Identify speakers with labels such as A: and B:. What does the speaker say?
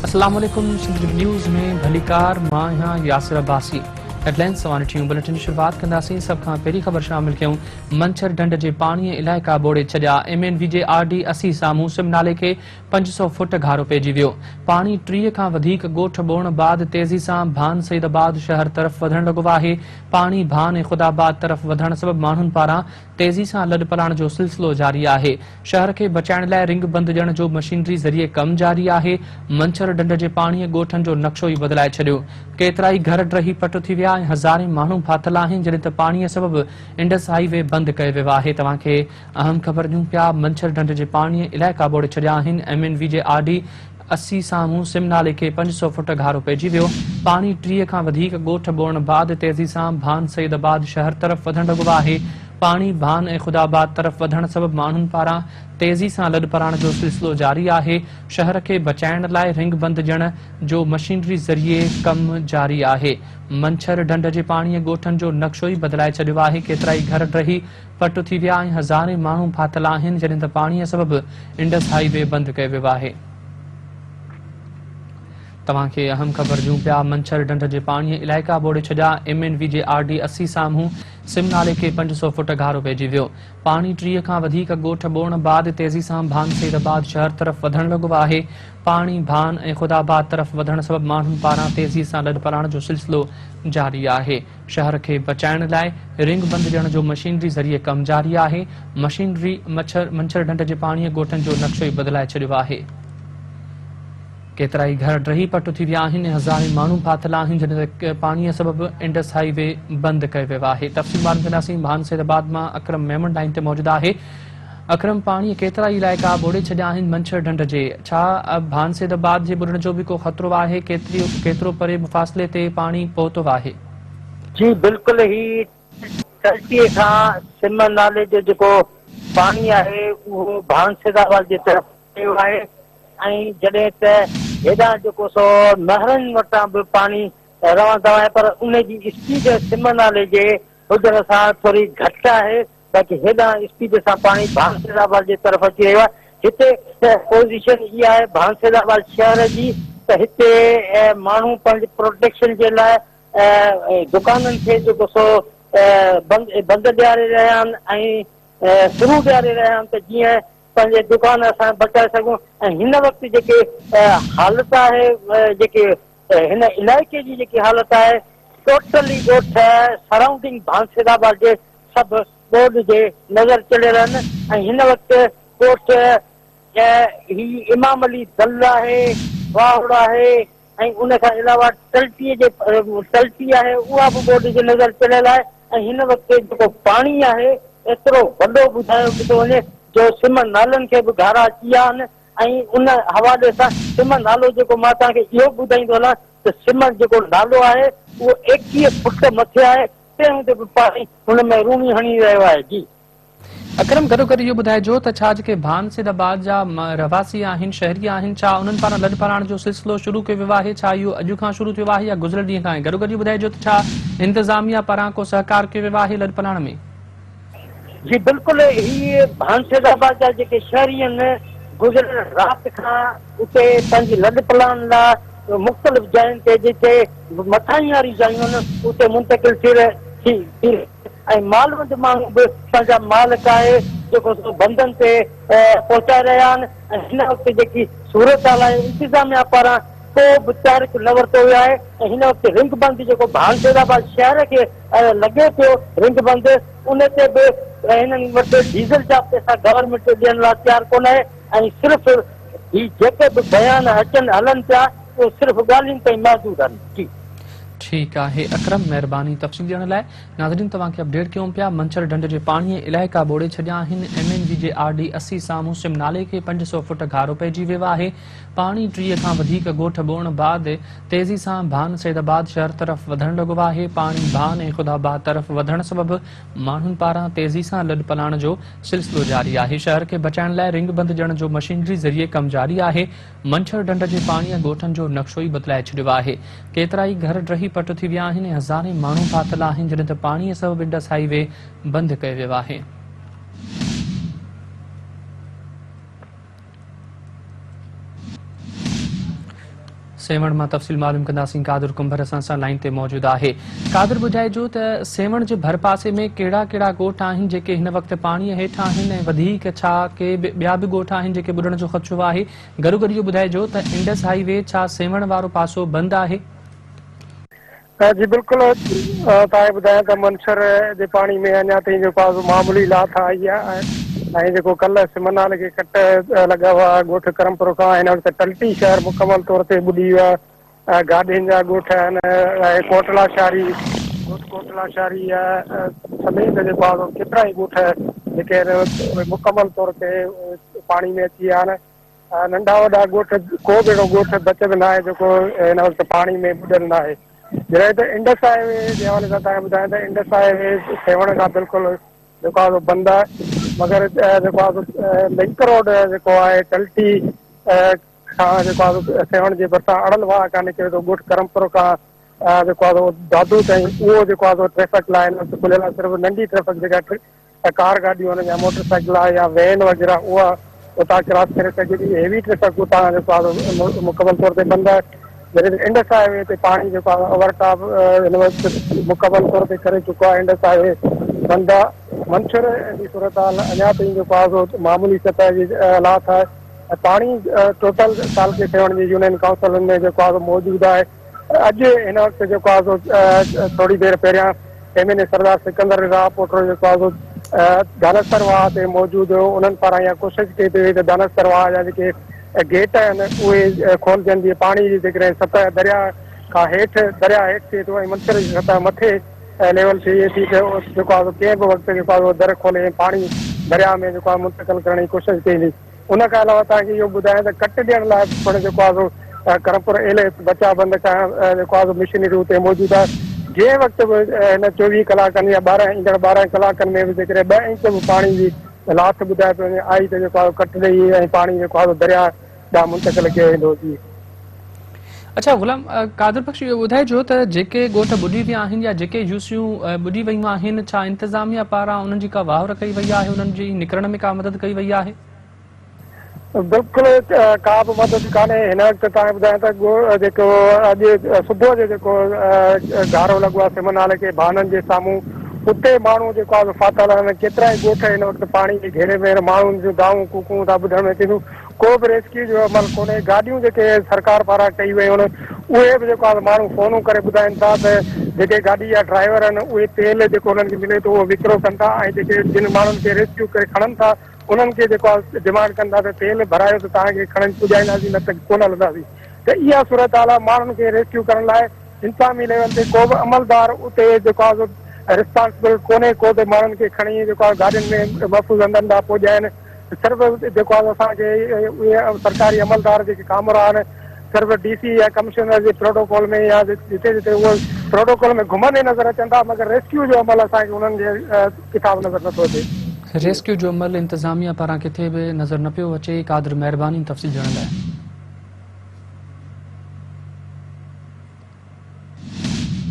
A: اسلام عليڪم سنڌ نيوز ۾ ڀليڪار مان آهيان ياسر عباسي هيڊلائنز سوان ٽيون بليٽن جي شروعات ڪنداسين سڀ کان پهرين خبر شامل ڪيون منڇر ڍنڍ جي پاڻي علائقا ٻوڙي ڇڏيا ايم اين وي جي آر ڊي 80 سامهون سم نالي کي 500 فوٽ گهارو پئجي ويو. پاڻي 30 کان وڌيڪ ڳوٺ ٻوڙڻ بعد تيزي سان ڀان سعيد آباد شهر طرف وڌڻ لڳو آهي. پاڻي ڀان ۽ خدا آباد طرف وڌڻ سبب ماڻهن پاران تيزي سان لڏپلاڻ جو سلسلو جاري آهي. شهر کي بچائڻ لاء رنگ بند ڏيڻ جو مشينري ذريعي ڪم جاري آهي. منڇر ڍنڍ جي پاڻيء ڳوٺن جو نقشو ئي بدلائي ڇڏيو. ڪيترائي گهر ڊهي پٽ ٿي ويا ۽ هزارين ماڻهو ڦاٿل آهن جڏهن ته پاڻيء سبب انڊس هائي وي بند ڪيو ويو آهي. توهان کي اهم خبر ڏيون پيا، منڇر ڍنڍ جي پاڻيء علائقا ٻوڙي ڇڏيا آهن، ايم اين وي جي آر ڊي 80 سامهون سم نالي کي 500 فوٽ گهارو پئجي ويو، پاڻي 30 کان وڌيڪ ڳوٺ ٻوڙڻ بعد تيزي سان ڀان سعيد آباد شهر طرف وڌڻ لڳو آهي، پاڻي ڀان ۽ خدا آباد طرف وڌڻ سبب ماڻهن پاران تيزي سان لڏپلاڻ جو سلسلو جاري آهي، شهر کي بچائڻ لاء رنگ بند ڏيڻ جو مشينري ذريعي ڪم جاري آهي، منڇر ڍنڍ جي پاڻيء ڳوٺن جو نقشو ئي بدلائي ڇڏيو آهي، ڪيترائي گهر ڊهي پٽ ٿي ويا ۽ هزارين ماڻهو ڦاٿل آهن جڏهن ته پاڻيء سبب انڊس هائي وي بند ڪيو ويو آهي. توهان کي اهم خبر ڏيون پيا منڇر ڍنڍ جي پاڻيء علائقا ٻوڙي ڇڏيا ايم اين وي جي آر ڊي 80 سامهون سم نالي کي 500 فوٽ گهارو پئجي ويو پاڻي 30 کان وڌيڪ ڳوٺ ٻوڙڻ بعد تيزي سان ڀان سعيد آباد شهر طرف وڌڻ لڳو آهي پاڻي ڀان ۽ خدا آباد طرف وڌڻ سبب ماڻهن پاران تيزي سان لڏپلاڻ جو سلسلو جاري آهي. شهر کي بچائڻ لاء رنگ بند ڏيڻ جو مشينري ذريعي ڪم جاري آهي، مشينري منڇر ڍنڍ جي پاڻيء ڳوٺن جو نقشو ئي بدلائي ڇڏيو آهي. ڪيترائي گهر ڊهي پٽ ٿي ويا آهن ۽ هزارين ماڻهو ڦاٿل آهن جڏهن ته پاڻيء سبب انڊس هائي وي بند ڪيو ويو آهي. تفصيل معلوم ڪنداسين ڀان سيد آباد مان اڪرم ميمڻ لائين تي موجود آهي. اڪرم پاڻيء ڪيترائي علائقا ٻوڙي ڇڏيا آهن منڇر ڍنڍ جي ڇا ڀان سيد آباد جي ٻڏڻ جو به ڪو خطرو آهي ڪيتري ڪيترو پري مفاصلي تي پاڻي پهتو آهي.
B: جي بلڪل هي ٽلٽي کان سم نالي جو جيڪو پاڻي آهي اهو ڀان سيد آباد جي طرف ويو آهي ۽ جڏهن ته هيڏانهن جيڪو سو نهرن وٽان به پاڻي روان دوان آهي پر ان جي اسپيڊ سم نالي جي هجڻ سان ٿوري گهٽ آهي باقي هيڏانهن اسپيڊ سان پاڻي ڀانسيد آباد جي طرف اچي رهيو آهي. هتي پوزيشن اها آهي ڀانسيد آباد شهر جي ته هتي ماڻهو پنهنجي پروٽيڪشن جي لاء دڪانن کي جيڪو سو بند بند ڏياري رهيا آهن ۽ سرون ڏياري رهيا آهن ته جيئن پنهنجي دڪان اسان بچائي سگهون ۽ هن وقت جيڪي حالت آهي جيڪي هن علائقي جي جيڪي حالت آهي ٽوٽلي ڳوٺ سرائونڊنگ ڀانسيد آباد جي سڀ ٻوڏ جي نظر چڙهيل آهن ۽ هن وقت ڳوٺ هي امام علي دل آهي، واهڙ آهي ۽ ان کان علاوه ٽلٽي جي ٽلٽي آهي اها به ٻوڏ جي نظر چڙهيل آهي ۽ هن وقت جيڪو پاڻي آهي ايترو وڏو ٻڌايو پيو ٿو وڃي جو سم نالن کي به گهارا اچي ويا آهن ۽ ان حوالي سان سم نالو جيڪو مان توهان کي اهو به ٻڌائيندو هلان ته سم جيڪو نالو آهي اهو 21 فٽ مٿي آهي تنهن هوندي به پاڻي هن ۾ روڻي هڻي رهيو آهي. جي.
A: اڪرم گڏوگڏ اهو ٻڌائجو ته ڇا جيڪي ڀان سيد آباد جا رهواسي آهن شهري آهن ڇا انهن پاران لڏپلاڻ جو سلسلو شروع ڪيو ويو آهي ڇا اهو اڄ کان شروع ٿيو آهي يا گذريل ڏينهن کان آهي گڏوگڏ اهو ٻڌائجو ته ڇا انتظاميا پاران ڪو سهڪار ڪيو ويو آهي لڏپلاڻ ۾.
B: جي بلڪل هي ڀان سيد آباد جا جيڪي شهري آهن گذريل رات کان اتي پنهنجي لڏپلاڻ لاء مختلف جاين تي جتي مٿاهين واريون جايون آهن اتي منتقل ٿي ٿي ۽ مالوند ماڻهو به پنهنجا مال ڪاهي جيڪو سو بندن تي پهچائي رهيا آهن ۽ هن وقت جيڪي صورتحال آهي انتظاميا پاران ڪو به تحرڪ نه ورتو ويو آهي ۽ هن وقت رنگ بند جيڪو ڀان سيد آباد شهر کي لڳي پيو رنگ بند ان تي به هنن وٽ ڊيزل جا پئسا گورنمينٽ ڏيڻ لاء تيار ڪونه آهي ۽ صرف هي جيڪي به بيان اچن هلن پيا اهي صرف ڳالهين تائين محدود آهن. جي.
A: ٺيڪ آهي اڪرم مهرباني تفصيل ڏيڻ لاء. ناظرين توهان کي اپڊيٽ ڪيون پيا منڇر ڍنڍ جي پاڻي علائقا ٻوڙي ڇڏيا آهن ايم اين وي جي آر ڊي 80 سامهون سم نالي کي 500 فوٽ گهارو پئجي ويو آهي پاڻي 30 کان وڌيڪ ڳوٺ ٻوڙڻ بعد تيزي سان ڀان سيد آباد شهر طرف وڌڻ لڳو آهي پاڻي ڀان ۽ خدا آباد طرف وڌڻ سبب ماڻهن پاران تيزي سان لڏپلاڻ جو سلسلو جاري آهي، شهر کي بچائڻ لاء رنگ بند ڏيڻ جو مشينري ذريعي ڪم جاري آهي، منڇر ڍنڍ جي پاڻيء ڳوٺن جو نقشو ئي بدلائي ڇڏيو آهي، ڪيترائي گهر ڊهي پٽ ٿي ويا آهن ۽ هزارين ماڻهو ڦاٿل آهن، جڏهن ته پاڻيء سبب انڊس هائي وي بند ڪيو ويو آهي. سيوهڻ مان تفصيل معلوم ڪنداسين قادر ڪنڀر اسان سان لائين تي موجود آهي. قادر ٻڌائجو ته سيوهڻ جي ڀرپاسي ۾ ڪهڙا ڪهڙا ڳوٺ آهن جيڪي هن وقت پاڻي هيٺ آهن ۽ وڌيڪ ڇا ڪي به ٻيا به ڳوٺ آهن جيڪي ٻڏڻ جو خدشو آهي؟ گڏوگڏ اهو ٻڌائجو ته انڊس هائي وي ڇا سيوهڻ وارو پاسو بند آهي؟
C: جي بلڪل توهان کي ٻڌايان ته منڇر جي پاڻي ۾ اڃا تائين جيڪو آهي سو معمولي لاٿ آئي آهي ۽ جيڪو ڪلهه سم نالي کي ڪٽ لڳا هئا ڳوٺ ڪرمپور کان هن وقت ٽلٽي شهر مڪمل طور تي ٻڏي ويو آهي گاڏين جا ڳوٺ آهن ۽ ڪوٽلا شاري ڳوٺ ڪوٽلا شاري سميت جيڪو آهي سو ڪيترا ئي ڳوٺ جيڪي آهن اهي مڪمل طور تي پاڻي ۾ اچي ويا آهن ننڍا وڏا ڳوٺ ڪو به اهڙو ڳوٺ بچيل ناهي جيڪو هن وقت پاڻي ۾ ٻڏل ناهي. جڏهن ته انڊس هاء وي جي حوالي سان توهان کي ٻڌايان ته انڊس هاء وي سيوهڻ کان بلڪل جيڪو آهي سو بند آهي مگر جيڪو آهي سو لنڪ روڊ جيڪو آهي ٽلٽي کان جيڪو آهي سو سيوهڻ جي ڀرسان اڙل واهه کان نڪري ٿو ڳوٺ ڪرمپور کان جيڪو آهي سو دادو تائين اهو جيڪو آهي سو ٽريفڪ لاء هن وقت کليل آهي صرف ننڍي ٽريفڪ جيڪا ته ڪار گاڏيون آهن يا موٽر سائيڪل آهي يا وين وغيره اها اتان ڪراس ڪري سگهي ٿي هيوي ٽريفڪ اتان جيڪو آهي مڪمل طور تي بند آهي جڏهن ته انڊس هاء وي تي پاڻي جيڪو آهي اوور ٽاپ هن وقت مڪمل طور تي ڪري چڪو آهي انڊس هاء وي بند آهي منڇر جي صورتحال اڃا تائين جيڪو آهي سو معمولي سطح جي لاٿ آهي ۽ پاڻي ٽوٽل تعلقي سيوهڻ جي يونين ڪائونسلن ۾ جيڪو آهي سو موجود آهي اڄ هن وقت جيڪو آهي سو ٿوري دير پهريان M N A Sardar Sikandar Raza Poto جيڪو آهي سو دانستر واهه تي موجود هيو انهن پاران اها ڪوشش ڪئي پئي وئي ته دانستر واهه جا جيڪي گيٽ آهن اهي کولجن جيئن پاڻي جي جيڪڏهن سطح درياهه کان هيٺ درياهه هيٺ ٿئي ٿو ۽ منڇر جي سطح مٿي ليول ٿئي ٿي ته جيڪو آهي سو ڪنهن به وقت جيڪو آهي سو در کولي ۽ پاڻي درياهه ۾ جيڪو آهي منتقل ڪرڻ جي ڪوشش ڪئي ويندي. ان کان علاوه توهان کي اهو ٻڌايان ته ڪٽ ڏيڻ لاء پڻ جيڪو آهي سو ڪرمپور ايل ايس بچاء بند کان جيڪو آهي سو مشنري اتي موجود آهي جنهن وقت به هن 24 ڪلاڪن يا 12 ايندڙ 12 ڪلاڪن ۾ به جيڪڏهن 2 انچ به پاڻي جي لاٿ ٻڌائي پيو وڃي آئي ته جيڪو آهي ڪٽ ڏئي ۽ پاڻي جيڪو آهي سو درياء ڏانهن منتقل ڪيو ويندو جي.
A: اڇا غلام قادر بخش اهو ٻڌائجو ته جيڪي ڳوٺ ٻڏي ويا آهن يا جيڪي يوسيون ٻڏي ويون آهن ڇا انتظاميا پاران انهن جي ڪا واهر ڪئي وئي آهي انهن جي نڪرڻ ۾ ڪا مدد ڪئي وئي آهي؟
C: بلڪل ڪا به مدد ڪانهي هن وقت توهان کي ٻڌايان ته جيڪو اڄ صبح جو جيڪو گهارو لڳو آهي سم نالي کي ڀانن جي سامهون اتي ماڻهو جيڪو آهي ڦاٿل آهن ڪيترائي ڳوٺ هن وقت پاڻي جي گهيري ۾ آهن ماڻهن جون دانهون ڪوڪون ٿا ٻڌڻ ۾ اچن ٿيون ڪو به ريسڪيو جو عمل ڪونهي، گاڏيون جيڪي سرڪار پاران ڪئي ويون آهن اهي به جيڪو آهي ماڻهو فونون ڪري ٻڌائين ٿا ته جيڪي گاڏي جا ڊرائيور آهن اهي تيل جيڪو انهن کي ملي ٿو اهو وڪرو ڪن ٿا ۽ جيڪي جن ماڻهن کي ريسڪيو ڪري کڻن ٿا انهن کي جيڪو آهي ڊمانڊ ڪن ٿا ته تيل ڀرايو ته توهان کي کڻي پڄائينداسين نه ته ڪونه هلنداسين ته اها صورتحال آهي ماڻهن کي ريسڪيو ڪرڻ لاء انتظامي ليول تي ڪو به عملدار اتي جيڪو آهي سو رسپانسبل ڪونهي ڪو ته ماڻهن کي کڻي جيڪو آهي گاڏين ۾ محفوظ هنڌن ڏانهن پڄائين صرف جيڪو آهي اسان کي اهي سرڪاري عملدار جيڪي ڪامورا آهن صرف ڊي سي يا ڪمشنر جي پروٽوڪول ۾ يا جتي جتي اهو پروٽوڪول ۾ گهمندي نظر اچن ٿا مگر ريسڪيو جو عمل اسان کي انهن جي ڪٿان به نظر نٿو اچي.
A: ريسڪيو جو عمل انتظاميا پاران ڪٿي به نظر نه پيو اچي، قادر مهرباني تفصيل ڏيڻ لاء.